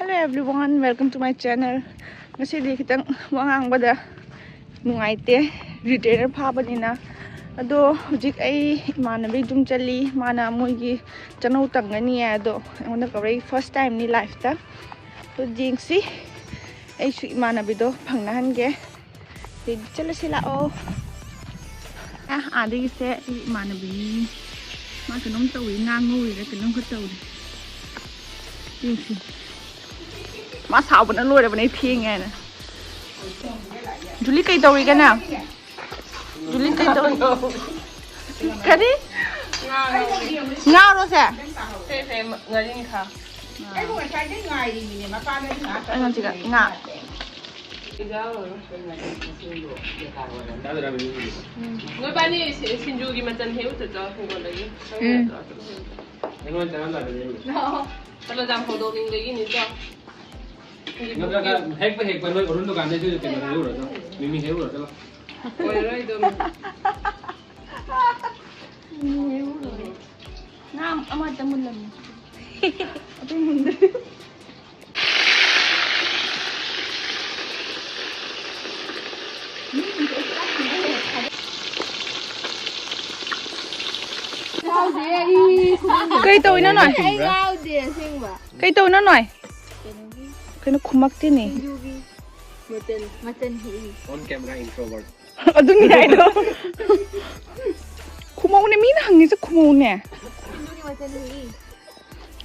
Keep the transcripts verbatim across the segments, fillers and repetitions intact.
Hello everyone, welcome to my channel. ꯉꯁꯤꯗꯤ ꯈꯤꯇꯪ ꯋꯥ ꯉꯥꯡꯕꯗ ꯅꯨꯡꯉꯥꯏꯇꯦ, ꯔꯤꯇꯦꯅꯔ ꯐꯥꯕꯅꯤꯅ꯫ ꯑꯗꯣ ꯍꯧꯖꯤꯛ ꯑꯩ ꯏꯃꯥꯟꯅꯕꯤ ꯑꯗꯨꯝ ꯆꯠꯂꯤ, ꯃꯥꯅ ꯃꯣꯏꯒꯤ ꯆꯅꯧ ꯇꯪꯒꯅꯤ ꯍꯥꯏ꯫ ꯑꯗꯣ ꯑꯩꯉꯣꯟꯗ ꯀꯧꯔꯛꯏ, ꯐꯥꯔꯁ ꯇꯥꯏꯝꯅꯤ ꯂꯥꯏꯐꯇ꯫ ꯑꯗꯣ ꯌꯦꯡꯁꯤ, ꯑꯩꯁꯨ ꯏꯃꯥꯟꯅꯕꯤꯗꯣ ꯐꯪꯅꯍꯟꯒꯦ꯫ ꯑꯗꯩꯗꯤ ꯆꯠꯂꯁꯤ ꯂꯥꯛꯑꯣ꯫ ꯑ, ꯑꯥꯗꯒꯤꯁꯦ ꯑꯩ ꯏꯃꯥꯟꯅꯕꯤꯅꯤ꯫ ꯃꯥ ꯀꯩꯅꯣꯝ ꯇꯧꯔꯤ, ꯉꯥ ꯉꯧꯔꯤꯔ ꯀꯩꯅꯣꯝ ꯈꯔ ꯇꯧꯔꯤ꯫ ꯌꯦꯡꯁꯤ꯫ ꯃꯥ ꯁꯥꯎꯕꯅ ꯂꯣꯏꯔꯕꯅꯦ, ꯑꯩ ꯊꯦꯡꯉꯦ ꯍꯥꯏꯅ꯫ ꯖꯨꯂꯤ ꯀꯩ ꯇꯧꯔꯤꯒꯦ ꯅꯪ? ꯖꯨꯂꯤ ꯀꯩ ꯇꯧꯔꯤ? ꯀꯔꯤ? ꯉꯥꯔꯣ ꯁꯦ? ꯁꯦ, ꯁꯦ, ꯉꯥꯔꯤꯡꯈꯥ꯫ ꯑꯩꯕꯨ ꯉꯁꯥꯏꯗꯩ ꯉꯥꯏꯔꯤꯅꯤꯅꯦ, ꯃꯄꯥꯟꯗꯗꯤ ꯉꯥꯏꯍꯥꯛ ꯑꯩ ꯉꯁꯤꯒ ꯉꯥ꯫ ꯅꯣꯏꯕꯥꯅꯤ ꯁꯤ-, ꯁꯤꯡꯖꯨꯒꯤ ꯃꯆꯜ ꯍꯦꯛꯎ ꯆꯠꯆꯧ, ꯍꯤꯡꯒꯣꯜꯗꯒꯤ꯫ ꯎꯝ꯫ ꯆꯠꯂꯣ, ꯌꯥꯝ ꯍꯧꯗꯣꯛꯅꯤꯡꯕꯒꯤꯅꯤ, ꯆꯥꯎ꯫ ꯅꯠꯇ꯭ꯔꯒ ꯍꯦꯛꯄ ꯍꯦꯛꯄ ꯅꯣꯏ ꯑꯔꯨꯟ ꯗꯨꯀꯥꯟꯗꯩꯁꯨ ꯀꯩꯅꯣ ꯍꯦꯛꯎꯔꯣ, ꯆꯠꯂꯣ꯫ ꯃꯤꯃꯤ ꯍꯦꯛꯎꯔꯣ, ꯆꯠꯂꯣ꯫ ꯑꯣꯏꯔꯔꯣꯏ ꯑꯗꯨꯝ꯫ ꯉꯥ ꯑꯃꯇ ꯃꯨꯜꯂꯝꯃꯦ꯫ ꯑꯇꯩ ꯃꯨꯟꯗ꯭ꯔꯤ꯫ ꯌꯥꯎꯗꯦ, ꯑꯩ ꯀꯩ ꯇꯧꯔꯤꯅꯣ ꯅꯣꯏ? ꯑꯩ ꯌꯥꯎꯗꯦ ꯑꯁꯦꯡꯕ꯫ ꯀꯩ ꯇꯧꯔꯤꯅꯣ ꯅꯣꯏ? ꯀꯩꯅꯣꯒꯤ ꯀꯩꯅꯣ ꯈꯨꯝꯃꯛꯇꯦꯅꯦ꯫ ꯁꯤꯡꯖꯨꯒꯤ ꯃꯆꯜ, ꯃꯆꯜ ꯍꯦꯛꯏ꯫ On camera introvert. ꯑꯗꯨꯅꯤ ꯍꯥꯏꯗꯣ꯫ ꯈꯨꯝꯃꯧꯅꯦ, ꯃꯤꯅ ꯍꯪꯉꯤꯁꯦ ꯈꯨꯝꯃꯧꯅꯦ꯫ ꯁꯤꯡꯖꯨꯒꯤ ꯃꯆꯜ ꯍꯦꯛꯏ꯫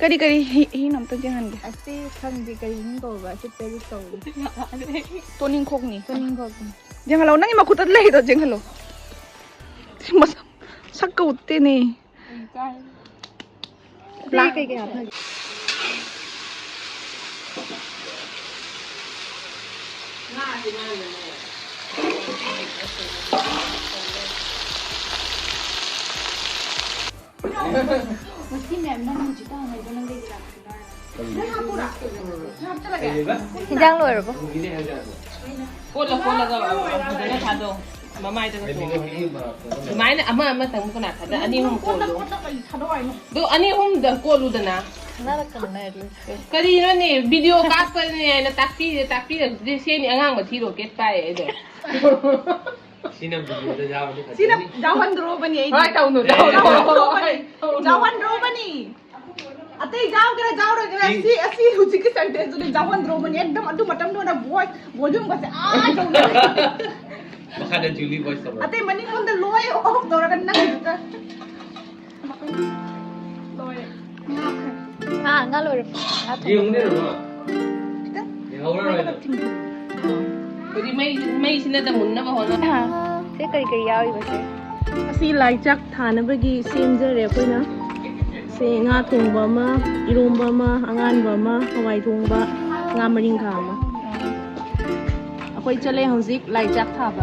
ꯀꯔꯤ ꯀꯔꯤ ꯍꯤ-, ꯍꯤꯅꯣ ꯑꯝꯇ ꯌꯦꯡꯍꯟꯒꯦ꯫ ꯑꯁꯤ ꯈꯪꯗꯦ ꯀꯔꯤ ꯍꯤꯡ ꯀꯧꯕ꯭ꯔꯥ? ꯑꯁꯤ ꯄꯦꯔꯨꯛ ꯀꯧꯏ꯫ ꯇꯣꯅꯤꯡꯈꯣꯛꯅꯤ꯫ ꯇꯣꯅꯤꯡꯈꯣꯛꯅꯤ꯫ ꯌꯦꯡꯍꯜꯂꯣ, ꯅꯪꯒꯤ ꯃꯈꯨꯠꯇ ꯂꯩꯗꯣ ꯌꯦꯡꯍꯜꯂꯣ꯫ ꯃꯁꯛ, ꯁꯛꯀ ꯎꯠꯇꯦꯅꯦ꯫ ꯂꯥꯛ-, ꯀꯩ ꯀꯩ ꯍꯥꯞꯅꯒꯦ? ꯉꯁꯤ ꯃꯦꯝ ꯅꯪ ꯍꯧꯖꯤꯛ ꯇꯧꯍꯟꯅꯤꯡꯉꯤꯗꯣ ꯅꯪ ꯀꯩꯒꯤ ꯂꯥꯛꯇ꯭ꯔꯤꯅꯣ ꯍꯥꯏꯔꯣ? ꯍꯤꯟꯖꯥꯡ ꯂꯣꯏꯔꯕꯣ? ꯀꯣꯠꯂ ꯀꯣꯠꯂꯒ ꯐꯖꯅ ꯊꯥꯗꯧ꯫ ꯃꯃꯥꯏꯗꯒ ꯆꯣꯡꯉꯒ꯫ ꯑꯗꯨꯃꯥꯏꯅ ꯑꯃ ꯑꯃꯇꯪ ꯀꯅꯥ ꯊꯥꯗ? ꯑꯅꯤ ꯑꯍꯨꯝ ꯀꯣꯠꯂꯣ꯫ ꯑꯗꯨ ꯑꯅꯤ ꯑꯍꯨꯝꯗ ꯀꯣꯠꯂꯨꯗꯅ꯫ ꯈꯪꯅꯔ ꯈꯪꯅꯔ ꯂꯣꯏꯁꯦ꯫ ꯀꯔꯤꯅꯣꯅꯦ, ꯚꯤꯗꯤꯑꯣ ꯀꯥꯞꯄꯅꯦ ꯍꯥꯏꯅ ꯇꯥꯛꯄꯤꯔꯦ, ꯇꯥꯛꯄꯤꯔꯛꯇ꯭ꯔꯦ, ꯁꯦꯅꯤ ꯑꯉꯥꯡ ꯃꯊꯤ ꯔꯣꯀꯦꯠ ꯄꯥꯏ ꯑꯩꯗꯣ꯫ ꯁꯤꯅ ꯚꯤꯗꯤꯑꯣꯗ ꯌꯥꯎꯔꯗꯤ ꯁꯤꯅ ꯐꯖꯅꯤ꯫ ꯌꯥꯎꯍꯟꯗ꯭ꯔꯣꯕꯅꯤ ꯑꯩꯗꯤ꯫ ꯍꯣꯏ, ꯇꯧꯅꯨ, ꯇꯧꯅꯨ꯫ ꯌꯥꯎꯍꯟꯗ꯭ꯔꯣꯕꯅꯤ꯫ ꯌꯥꯎꯍꯟꯗ꯭ꯔꯣꯕꯅꯤ꯫ ꯑꯇꯩ ꯌꯥꯎꯒꯦꯔꯥ ꯌꯥꯎꯔꯣꯏꯒꯦꯔꯥ ꯁꯤ ꯁꯤ, ꯑꯁꯤ ꯍꯧꯖꯤꯛꯀꯤ ꯁꯦꯟꯇꯦꯟꯁꯇꯨꯗꯤ ꯌꯥꯎꯍꯟꯗ꯭ꯔꯣꯕꯅꯤ꯫ ꯑꯦꯛꯗꯝ ꯑꯗꯨ ꯃꯇꯝꯗꯨꯗ ꯚꯣꯏꯁ ꯚꯣꯂ꯭ꯌꯨꯝꯒꯁꯦ ꯑꯥ ꯌꯧꯅ꯫ ꯃꯈꯥꯗ ꯖꯨꯂꯤ ꯚꯣꯏꯁ ꯇꯧꯔꯣ꯫ ꯑꯇꯩ ꯃꯅꯤꯡꯂꯣꯝꯗ ꯂꯣꯏ ꯑꯣꯐ ꯇꯧꯔꯒ ꯅꯪꯒꯤꯗꯨꯗ꯫ ꯂꯣꯏꯔꯦ꯫ ꯉꯥ, ꯉꯥ ꯂꯣꯏꯔꯦ꯫ ꯉꯥ ꯊꯣꯡꯕ ꯌꯦꯡꯉꯨꯅꯦ, ꯂꯣꯏꯔꯦ꯫ ꯃꯃꯥ꯫ ꯈꯤꯇꯪ ꯌꯦꯡꯍꯧꯔꯔꯣꯏ ꯃꯩ ꯈꯔ ꯑꯗꯨꯝ꯫ ꯊꯤꯡꯕꯤꯌꯨ꯫ ꯍꯧꯖꯤꯛ ꯃꯩ, ꯃꯩꯁꯤꯅꯗ ꯃꯨꯟꯅꯕ ꯍꯣꯠꯅ꯫ ꯍꯥ, ꯁꯤ ꯀꯔꯤ ꯀꯔꯤ ꯌꯥꯎꯔꯤꯕꯁꯦ? ꯑꯁꯤ ꯂꯥꯏ ꯆꯥꯛ ꯊꯥꯅꯕꯒꯤ ꯁꯦꯝꯖꯔꯦ ꯑꯩꯈꯣꯏꯅ꯫ ꯁꯦ ꯉꯥ ꯊꯣꯡꯕ ꯑꯃ, ꯏꯔꯣꯝꯕ ꯑꯃ, ꯑꯉꯥꯟꯕ ꯑꯃ, ꯍꯋꯥꯏ ꯊꯣꯡꯕ, ꯉꯥ ꯃꯔꯤꯡꯈꯥ ꯑꯃ꯫ ꯑꯩꯈꯣꯏ ꯆꯠꯂꯦ ꯍꯧꯖꯤꯛ ꯂꯥꯏ ꯆꯥꯛ ꯊꯥꯕ꯫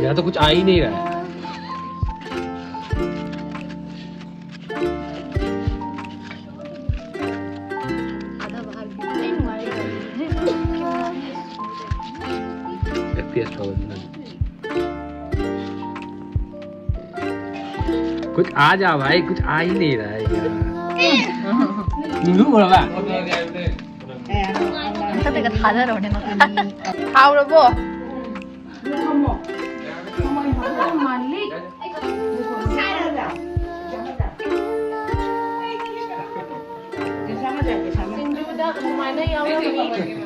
यहाँ तो कुछ आ ही नहीं रहा है। एफपीएस प्रबंधन। कुछ आ जा भाई, कुछ आ ही नहीं रहा है यार। नुनू बोला। ꯃꯊꯛꯇꯒ ꯊꯥꯗꯔꯣꯅꯦ ꯃꯈꯥ꯫ ꯍꯥꯎꯔꯕꯣ? ꯁꯤꯡꯖꯨꯗ ꯑꯗꯨꯃꯥꯏꯅ ꯌꯥꯎꯔꯝꯃꯤ꯫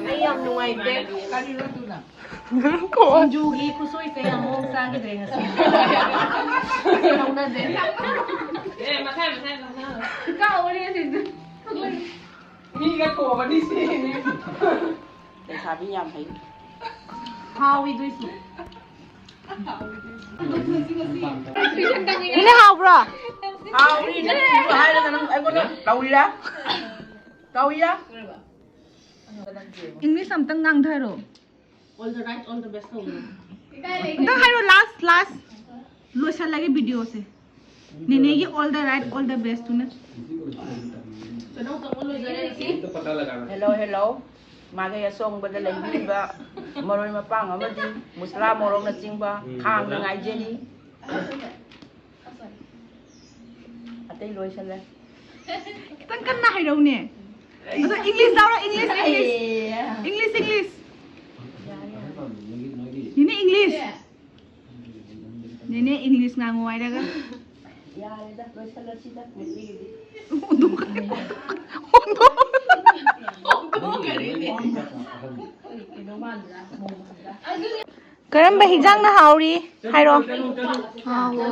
ꯑꯩ ꯌꯥꯝ ꯅꯨꯡꯉꯥꯏꯇꯦ꯫ ꯁꯤꯡꯖꯨꯒꯤ ꯈꯨꯁꯣꯏꯁꯦ ꯌꯥꯝ ꯃꯑꯣꯡ ꯆꯥꯈꯤꯗ꯭ꯔꯦ ꯉꯁꯤ꯫ ꯂꯧꯅꯗꯦ꯫ ꯀꯥꯎꯔꯦ ꯑꯁꯤꯁꯨ꯫ ꯃꯤꯒ ꯊꯣꯡꯉꯗꯤ ꯁꯤꯅꯤ꯫ ꯂꯩꯁꯥꯕꯤ ꯌꯥꯝ ꯍꯩ꯫ ꯍꯥꯎꯏ ꯑꯗꯨꯏꯁꯨ꯫ ꯏꯅꯦ ꯍꯥꯎꯕ꯭ꯔꯣ? ꯍꯥꯎꯏ꯫ ꯅꯪ ꯍꯥꯏꯔꯒ ꯅꯪ ꯑꯩꯉꯣꯟꯗ ꯇꯧꯔꯤꯔꯥ? ꯇꯧꯔꯤꯔꯥ? English ꯑꯝꯇꯪ ꯉꯥꯡꯊꯔꯣ꯫ All the right, all the best ꯇꯧꯕꯗꯣ꯫ ꯑꯝꯇꯪ ꯍꯥꯏꯔꯣ, last, last꯫ ꯂꯣꯏꯁꯜꯂꯒꯦ ꯚꯤꯗꯤꯑꯣꯁꯦ꯫ ꯅꯦꯅꯦꯒꯤ all the right, all the best ꯇꯨꯅ꯫ Hello, hello꯫ ꯃꯥꯏꯀꯩ ꯑꯁꯣꯡꯕꯗ ꯂꯩꯕꯤꯔꯤꯕ ꯃꯔꯣꯏ ꯃꯄꯥꯡ ꯑꯃꯗꯤ ꯃꯨꯁꯂꯥ ꯃꯣꯔꯣꯛꯅꯆꯤꯡꯕ ꯈꯥꯡꯅ ꯉꯥꯏꯖꯔꯤ꯫ ꯑꯇꯩ ꯂꯣꯏꯁꯜꯂꯦ꯫ ꯈꯤꯇꯪ ꯀꯟꯅ ꯍꯥꯏꯔꯧꯅꯦ꯫ ꯑꯗꯣ English ꯇꯧꯔꯣ, English, English꯫ English, English꯫ ꯅꯤꯅꯦ, English꯫ ꯅꯤꯅꯦ, English ꯉꯥꯡꯉꯨ ꯍꯥꯏꯔꯒ꯫ ꯌꯥꯔꯦꯗ, ꯂꯣꯏꯁꯜꯂꯁꯤꯗ꯫ ꯍꯣꯡꯗꯣꯛ-, ꯍꯣꯡꯗꯣꯛ-, ꯀꯔꯝꯕ ꯍꯤꯟꯖꯥꯡꯅ ꯍꯥꯎꯔꯤ? ꯍꯥꯏꯔꯣ꯫ ꯑꯥ, ꯋꯣ꯫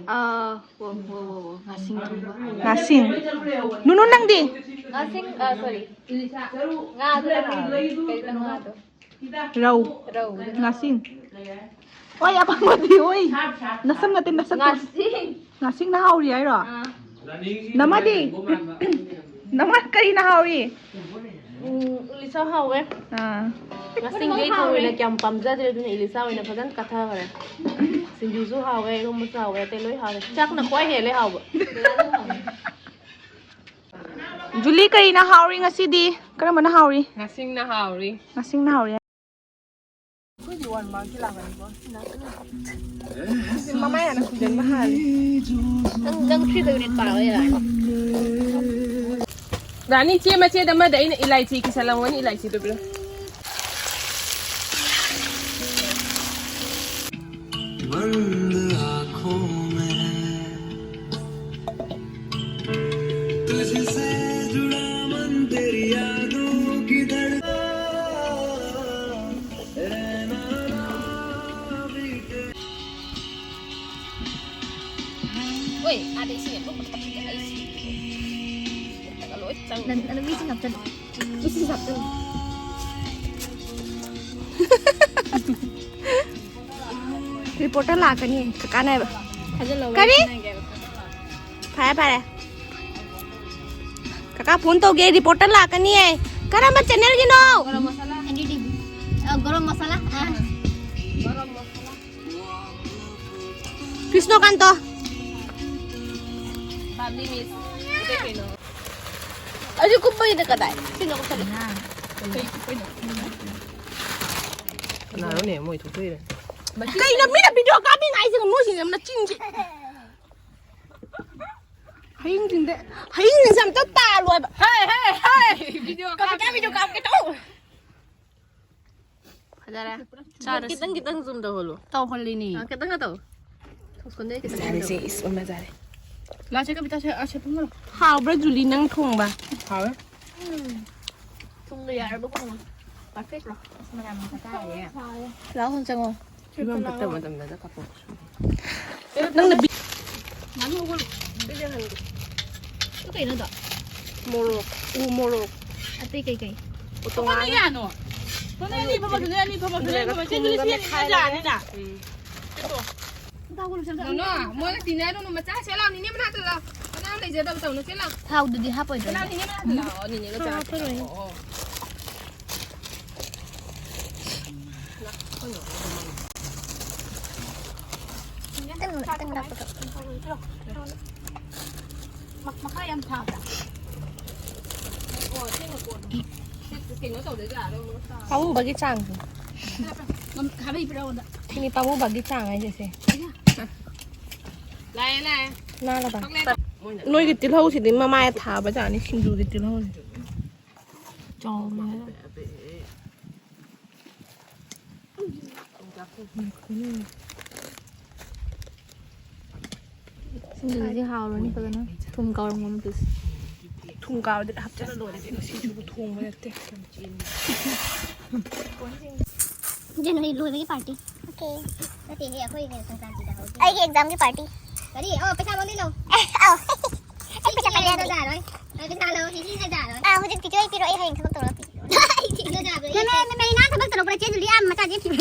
ꯑꯥ, ꯋꯣ, ꯋꯣ, ꯋꯣ, ꯋꯣ꯫ ꯉꯥꯁꯤꯡ ꯊꯣꯡꯕ꯫ ꯉꯥꯁꯤꯡ꯫ ꯅꯨꯅꯨ, ꯅꯪꯗꯤ? ꯉꯥꯁꯤꯡ, ꯑꯥ, sorry꯫ ꯉꯥꯗꯨꯅ ꯍꯥꯎꯔꯦ꯫ ꯀꯩꯅꯣ ꯉꯥꯗꯣ? ꯔꯧ꯫ ꯔꯧ꯫ ꯉꯥꯁꯤꯡ꯫ ꯑꯣꯏ, ꯑꯄꯪꯕꯗꯤ ꯑꯣꯏ꯫ ꯅꯁꯝ ꯅꯠꯇꯦ, ꯅꯁꯝ꯫ ꯉꯥꯁꯤꯡ꯫ ꯉꯥꯁꯤꯡꯅ ꯍꯥꯎꯔꯤ ꯍꯥꯏꯔꯣ? ꯑꯥ꯫ ꯅꯃꯗꯤ? ꯅꯃ ꯀꯔꯤꯅ ꯍꯥꯎꯔꯤ? ꯎꯝ, ꯏꯂꯤꯁꯥ ꯍꯥꯎꯋꯦ꯫ ꯑꯥ꯫ ꯉꯥꯁꯤꯡꯗꯤ ꯑꯩ ꯊꯑꯣꯏꯅ ꯀꯌꯥꯝ ꯄꯥꯝꯖꯗ꯭ꯔꯦ, ꯑꯗꯨꯅ ꯏꯂꯤꯁꯥ ꯑꯣꯏꯅ ꯐꯖꯅ ꯀꯠꯊꯈ꯭ꯔꯦ꯫ ꯁꯤꯡꯖꯨꯁꯨ ꯍꯥꯎꯋꯦ, ꯏꯔꯣꯝꯕꯁꯨ ꯍꯥꯎꯋꯦ, ꯑꯇꯩ ꯂꯣꯏ ꯍꯥꯎꯋꯦ꯫ ꯆꯥꯛꯅ ꯈ꯭ꯋꯥꯏ ꯍꯦꯜꯂꯦ ꯍꯥꯎꯕ꯫ ꯖꯨꯂꯤ, ꯀꯔꯤꯅ ꯍꯥꯎꯔꯤ ꯉꯁꯤꯗꯤ? ꯀꯔꯝꯕꯅ ꯍꯥꯎꯔꯤ? ꯉꯥꯁꯤꯡꯅ ꯍꯥꯎꯔꯤ꯫ ꯉꯥꯁꯤꯡꯅ ꯍꯥꯎꯔꯤ꯫ ꯑꯩꯈꯣꯏꯗꯤ one mark ꯀꯤ ꯂꯥꯛꯀꯅꯤꯀꯣ꯫ ꯁꯤ ꯃꯃꯥꯏ ꯍꯥꯟꯅ ꯈꯨꯝꯖꯤꯟꯕ ꯍꯥꯜꯂꯦ꯫ ꯅꯪ, ꯅꯪ three ꯗ unit ꯄꯥꯕ ꯌꯥꯔꯅꯤ꯫ ꯔꯥꯅꯤ, ꯆꯦ ꯃꯆꯦꯠ ꯑꯃꯗ ꯑꯩꯅ ꯏꯂꯥꯏꯆꯤ ꯀꯤꯁꯜꯂꯝꯒꯅꯤ, ꯏꯂꯥꯏꯆꯤꯗꯨ ꯄꯤꯔꯣ꯫ बंद आंखों में तुझसे जुड़ा मन तेरी यादों की धड़कन रहना ना बीते. Uy, ada isinya. Lu pakai pakai aja sih. Kalau cang. Dan ada misi nggak cang? Misi nggak cang? Reporter ꯂꯥꯛꯀꯅꯤ ꯀꯀꯥꯅ ꯍꯥꯏꯕ꯫ ꯊꯥꯖꯤꯜꯂꯣ, ꯀꯔꯤ? ꯋꯥꯔꯤ ꯁꯥꯟꯅꯒꯦ ꯍꯥꯏꯕ꯫ ꯐꯔꯦ, ꯐꯔꯦ꯫ ꯀꯀꯥ phone ꯇꯧꯒꯦ, reporter ꯂꯥꯛꯀꯅꯤꯌꯦ꯫ ꯀꯔꯝꯕ channel ꯒꯤꯅꯣ? Garam masala. N D T V. ꯑ, ꯒꯔꯝ ꯃꯁꯥꯂꯥ꯫ ꯑ꯫ ꯒꯔꯝ ꯃꯁꯥꯂꯥ꯫ ꯀ꯭ꯔꯤꯁꯅꯀꯥꯟꯇ꯫ ꯕꯥꯕꯂꯤ ꯃꯤꯁ꯫ ꯑꯗꯨ ꯀꯩꯅꯣ? ꯑꯗꯨ ꯀꯨꯞꯄꯒꯤꯅ ꯀꯗꯥꯏ? ꯁꯤꯅ ꯀꯨꯞꯁꯜꯂꯦ꯫ ꯀꯩ ꯀꯨꯞꯄꯩꯅꯣ? ꯀꯅꯥꯅꯣꯅꯦ ꯃꯣꯏ ꯊꯣꯛꯇꯣꯏꯔꯦ? ꯀꯩꯅꯣ ꯃꯤꯅ video ꯀꯥꯞꯄꯤ ꯉꯥꯏꯁꯤꯒ ꯃꯣꯏꯁꯤꯡꯁꯦ ꯃꯆꯤꯟꯁꯦ꯫ ꯍꯌꯦꯡꯁꯤꯡꯗ ꯍꯌꯦꯡꯁꯤꯡꯁꯦ ꯑꯝꯇ ꯇꯥꯜꯂꯣꯏꯕ꯫ ꯍꯥꯏ ꯍꯥꯏ ꯍꯥꯏ ꯚꯤꯗꯤꯑꯣ ꯀꯥꯞꯀꯦ ꯚꯤꯗꯤꯑꯣ ꯀꯥꯞꯀꯦ ꯇꯧ꯫ ꯐꯖꯔꯦ꯫ ꯆꯥꯔꯁꯤ꯫ ꯈꯤꯇꯪ ꯈꯤꯇꯪ ꯖꯨꯝ ꯇꯧꯍꯜꯂꯣ꯫ ꯇꯧꯍꯜꯂꯤꯅꯤ꯫ ꯑ, ꯈꯤꯇꯪ ꯈꯛꯇ ꯇꯧ꯫ ꯊꯣꯛꯁꯣꯟꯗꯩ ꯈꯤꯇꯪ ꯈꯛꯇ ꯆꯥꯔꯁꯤ ꯇꯧ꯫ ꯏꯁ ꯎꯃ ꯆꯥꯔꯦ꯫ ꯂꯥꯁꯦ ꯀꯕꯤꯇꯥꯁꯦ ꯑꯁꯦ ꯐꯝꯃꯣ꯫ ꯍꯥꯎꯕ꯭ꯔꯥ ꯖꯨꯂꯤ ꯅꯪ ꯊꯣꯡꯕ? ꯍꯥꯎꯋꯦ꯫ ꯎꯝ꯫ ꯊꯨꯝꯒ ꯌꯥꯔꯕ ꯀꯩꯅꯣ꯫ ꯄꯥꯐꯦꯠꯂꯣ꯫ ꯑꯁ ꯃꯅꯝ ꯈꯨꯐꯖꯥ ꯑꯃ꯫ ꯂꯥꯛꯑꯣ ꯆꯪꯉꯣ꯫ ꯐꯤꯕꯝ ꯐꯠꯇꯕ ꯃꯇꯝꯗꯗ ꯀꯥꯞꯄꯣꯛ꯫ ꯅꯪꯅ ꯕꯤ- ꯉꯥꯅꯨ ꯑꯩꯈꯣꯏ ꯕꯤꯗ ꯍꯟꯒꯦ꯫ ꯑꯗꯨ ꯀꯩꯅꯣꯗꯣ? ꯃꯣꯔꯣꯛ, ꯎ ꯃꯣꯔꯣꯛ꯫ ꯑꯇꯩ ꯀꯩ ꯀꯩ? ꯎꯇꯣꯡ ꯉꯥꯅꯨ꯫ ꯀꯌꯥꯅꯣ? ꯅꯣꯏ ꯑꯅꯤ ꯐꯝꯃꯁꯨ, ꯅꯣꯏ ꯑꯅꯤ ꯐꯝꯃꯁꯨ, ꯅꯣꯏ ꯑꯗꯨꯒ ꯐꯝꯃꯁꯨ, ꯊꯨꯝꯒ ꯅꯣꯏ ꯁꯤ ꯑꯅꯤ ꯃꯦꯠꯈꯥꯏꯔꯒ꯫ ꯌꯥꯅꯤꯅ꯫ ꯎꯝ꯫ ꯅꯣꯅꯣ, ꯃꯣꯏꯒ ꯇꯤꯟꯅꯔꯨꯅꯨ, ꯃꯆꯥ ꯁꯦ ꯂꯥꯎ, ꯅꯤꯅꯦ ꯃꯅꯥꯛꯇ ꯂꯥꯎ꯫ ꯀꯅꯥꯝ ꯂꯩꯖꯗꯕ ꯇꯧꯅꯨ, ꯁꯦ ꯂꯥꯎ꯫ ꯊꯥꯎꯗꯨꯗꯤ ꯍꯥꯞꯄꯣꯏꯗ꯭ꯔꯣ? ꯁꯦ ꯂꯥꯎ, ꯅꯤꯅꯦ ꯃꯅꯥꯛꯇ ꯂꯥꯎ꯫ ꯑꯣ, ꯅꯤꯅꯦꯒ ꯆꯥ ꯍꯥꯞꯄꯔꯣꯏ꯫ ꯑꯣ, ꯑꯣ꯫ ꯃꯈꯥ ꯌꯥꯝ ꯊꯥꯕ꯭ꯔꯥ? ꯀꯩꯅꯣ ꯇꯧꯗꯣꯏꯖꯥꯠꯂꯣ? ꯄꯥꯝꯃꯨꯕꯒꯤ ꯆꯥꯡꯁꯦ꯫ ꯈꯥꯕꯩ ꯄꯤꯔꯛꯑꯣꯗ꯫ ꯁꯤꯅꯤ ꯄꯥꯝꯃꯨꯕꯒꯤ ꯆꯥꯡ ꯍꯥꯏꯁꯦ ꯁꯦ꯫ ꯂꯥꯛꯑꯦ, ꯂꯥꯛꯑꯦ꯫ ꯅꯥꯜꯂꯕ? ꯅꯣꯏꯒꯤ ꯇꯤꯜꯍꯧꯁꯤꯗꯤ ꯃꯃꯥꯏ ꯊꯥꯕ ꯖꯥꯠꯅꯤ, ꯁꯤꯡꯖꯨꯒꯤ ꯇꯤꯜꯍꯧꯁꯦ꯫ ꯆꯥꯎꯕꯅꯦ꯫ ꯁꯤꯡꯖꯨꯁꯤꯗꯤ ꯍꯥꯎꯔꯅꯤ ꯐꯖꯅ꯫ ꯊꯨꯝ ꯀꯥꯎꯔꯝꯒꯅꯨ please꯫ ꯊꯨꯝ ꯀꯥꯎꯔꯗꯤ ꯍꯥꯞꯆꯜꯂ ꯂꯣꯏꯔꯦ ꯀꯩꯅꯣ, ꯁꯤꯡꯖꯨꯕꯨ ꯊꯣꯡꯕ ꯅꯠꯇꯦ꯫ ꯖꯅꯋꯥꯔꯤ ꯂꯣꯏꯕꯒꯤ party꯫ Okay꯫ ꯅꯠꯇꯦꯍꯦ, ꯑꯩꯈꯣꯏꯒꯤ ꯁꯪꯀ꯭ꯔꯥꯟꯇꯤꯗ ꯍꯧꯗꯣꯏꯅꯦ꯫ ꯑꯩꯒꯤ examꯒꯤ party꯫ ꯀꯔꯤ? ꯑꯣ, ꯄꯩꯁꯥ ꯂꯣꯟꯗꯣꯏꯅꯣ? ꯑꯦ, ꯑꯧ꯫ ꯑꯩ ꯄꯩꯁꯥ ꯄꯥꯏꯗꯦ꯫ ꯌꯥꯔꯣꯏ꯫ ꯑꯩ ꯄꯩꯁꯥ ꯂꯧ, ꯁꯤ ꯁꯤꯖꯤꯟꯅꯖꯔꯣꯏ꯫ ꯑꯥ, ꯍꯧꯖꯤꯛ ꯄꯤꯊꯣꯛ, ꯑꯩ ꯄꯤꯔꯣ, ꯑꯩ ꯍꯌꯦꯡ ꯊꯕꯛ ꯇꯧꯔꯒ ꯄꯤꯒꯦ꯫ ꯁꯤꯖꯤꯟꯅꯖꯔꯣꯏ꯫ ꯃꯦ-, ꯃꯦ-, ꯃꯦꯔꯤꯅꯥ ꯊꯕꯛ ꯇꯧꯔꯛꯄꯗ ꯆꯦꯜꯂꯨꯔꯤ, ꯑꯥ, ꯃꯆꯥ ꯆꯦꯟꯈꯤꯕ꯫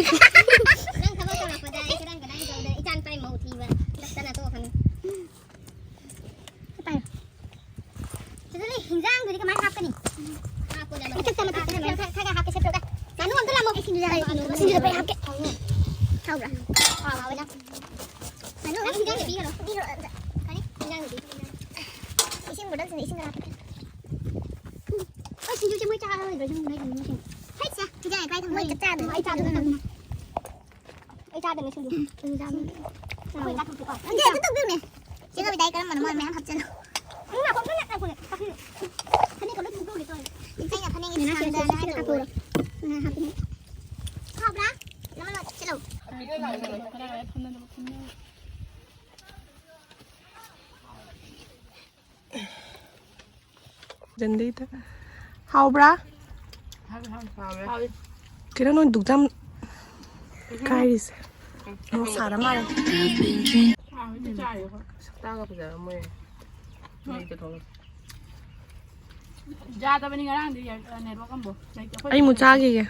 ꯅꯪ ꯊꯕꯛ ꯇꯧꯔꯛꯄꯗ ꯑꯩ ꯁꯦꯔꯥꯟ ꯇꯨꯔꯥꯟ ꯇꯧꯗꯅ ꯏꯆꯥ ꯅꯨꯄꯥꯒꯤ ꯃꯧ ꯊꯤꯕ ꯅꯠꯇꯅ ꯇꯣꯛꯀꯅꯤ꯫ ꯄꯥꯏꯌꯨ꯫ ꯁꯤꯗ ꯂꯩ, ꯍꯤꯟꯖꯥꯡꯗꯨꯗꯤ ꯀꯃꯥꯏꯅ ꯍꯥꯞꯀꯅꯤ? ꯃꯊꯛꯇ, ꯃꯊꯛꯇ, ꯃꯊꯛꯇ, ꯈꯔ, ꯈꯔ ꯍꯥꯞꯀꯦ, ꯁꯦ ꯄꯨꯔꯛꯑꯣ꯫ ꯉꯥꯅꯨ ꯑꯝꯇ ꯂꯥꯝꯃꯣ꯫ ꯑꯩ ꯁꯤꯡꯖꯨ ꯆꯥꯔꯒꯦ꯫ ꯁꯤꯡꯖꯨꯗ ꯄꯨꯔꯛꯑꯣ ꯍꯥꯞꯀꯦ꯫ ꯍꯥꯎꯕ꯭ꯔꯥ? ꯍꯥꯎ, ꯍꯥꯎꯋꯦ ꯅꯪ꯫ ꯉꯥꯅꯨ ꯑꯃ ꯍꯤꯟꯖꯥꯡꯗ ꯄꯤꯈ꯭ꯔꯣ꯫ ꯄꯤꯈ꯭ꯔꯣ ꯑꯝꯇ꯫ ꯀꯔꯤ? ꯍꯤꯟꯖꯥꯡꯗ ꯄꯤꯈ꯭ꯔꯣ꯫ ꯏꯁꯤꯡ ꯕꯣꯇꯜꯁꯤꯗ ꯏꯁꯤꯡ ꯈꯔ ꯍꯥꯞꯀꯦ꯫ ꯎꯝ꯫ ꯍꯣꯏ, ꯁꯤꯡꯖꯨꯁꯦ ꯃꯣꯏ ꯆꯥꯔꯔꯣꯏꯗ꯭ꯔꯣ? ꯌꯨꯝ ꯃꯤꯁꯤꯡ꯫ ꯍꯩꯠ ꯁꯦ, ꯍꯤꯟꯖꯥꯡ ꯍꯦꯛ ꯄꯥꯏ ꯊꯝꯃꯣ꯫ ꯃꯣꯏ ꯆꯥꯛ ꯆꯥꯗꯕ ꯃꯇꯝꯗ꯫ ꯑꯩ ꯆꯥꯗꯕꯅꯦ ꯁꯤꯡꯖꯨ꯫ ꯎꯝ, ꯆꯥꯗꯕꯅꯦ꯫ ꯑꯩꯈꯣꯏ ꯆꯥꯊꯣꯛꯀꯦꯀꯣ꯫ ꯑꯗꯨ, ꯑꯗꯨ ꯇꯧꯕꯤꯌꯨꯅꯦ꯫ ꯆꯦ ꯀꯕꯤꯇꯥꯒꯤ ꯀꯔꯝꯕꯅꯣ? ꯃꯣꯏ ꯃꯌꯥꯝ ꯍꯥꯞꯆꯜꯂꯣ꯫ ꯎꯝ, ꯉꯥꯏꯈꯣ, ꯉꯥꯏꯈꯣ, ꯉꯥꯏꯈꯣ, ꯉꯥꯏꯈꯣ꯫ ꯐꯅꯦꯛꯀ ꯂꯣꯏ ꯊꯨꯞꯇꯣꯛꯑꯒꯦ ꯇꯧꯔꯦ꯫ ꯑꯩꯅ ꯐꯅꯦꯛ ꯌꯦꯅꯥꯛꯀꯤ ꯁꯥꯡꯗꯅ ꯁꯤꯗ ꯍꯥꯏꯗꯣꯛꯑꯣ꯫ ꯀꯥꯞꯄꯛꯎꯔꯣ? ꯎꯝ, ꯍꯥꯞꯄꯤꯅꯦ꯫ ꯍꯥꯎꯕ꯭ꯔꯥ? ꯅꯪ ꯂꯣꯏ ꯆꯠꯂꯣ꯫ ꯖꯟꯗꯩꯗ꯫ ꯍꯥꯎꯕ꯭ꯔꯥ? ꯍꯥꯎꯋꯦ, ꯍꯥꯎꯋꯦ꯫ ꯀꯩꯅꯣ ꯅꯣꯏ ꯗꯨꯛ ꯌꯥꯝ ꯀꯥꯏꯔꯤꯁꯦ? ꯃꯣꯔꯣꯛ ꯁꯥꯔ ꯃꯥꯜꯂꯦ꯫ ꯁꯛꯇꯥꯒ ꯐꯖꯔꯝꯃꯣꯏ꯫ ꯃꯩꯗ ꯊꯣꯛꯂꯛꯑꯣ꯫ ꯌꯥꯗꯕꯅꯤ ꯉꯔꯥꯡꯗꯤ ꯅꯦꯠꯋꯥꯛ ꯑꯃꯕꯨ ꯂꯩꯇꯦ꯫ ꯑꯩꯈꯣꯏ ꯑꯩ ꯑꯃꯨꯛ ꯆꯥꯈꯤꯒꯦ꯫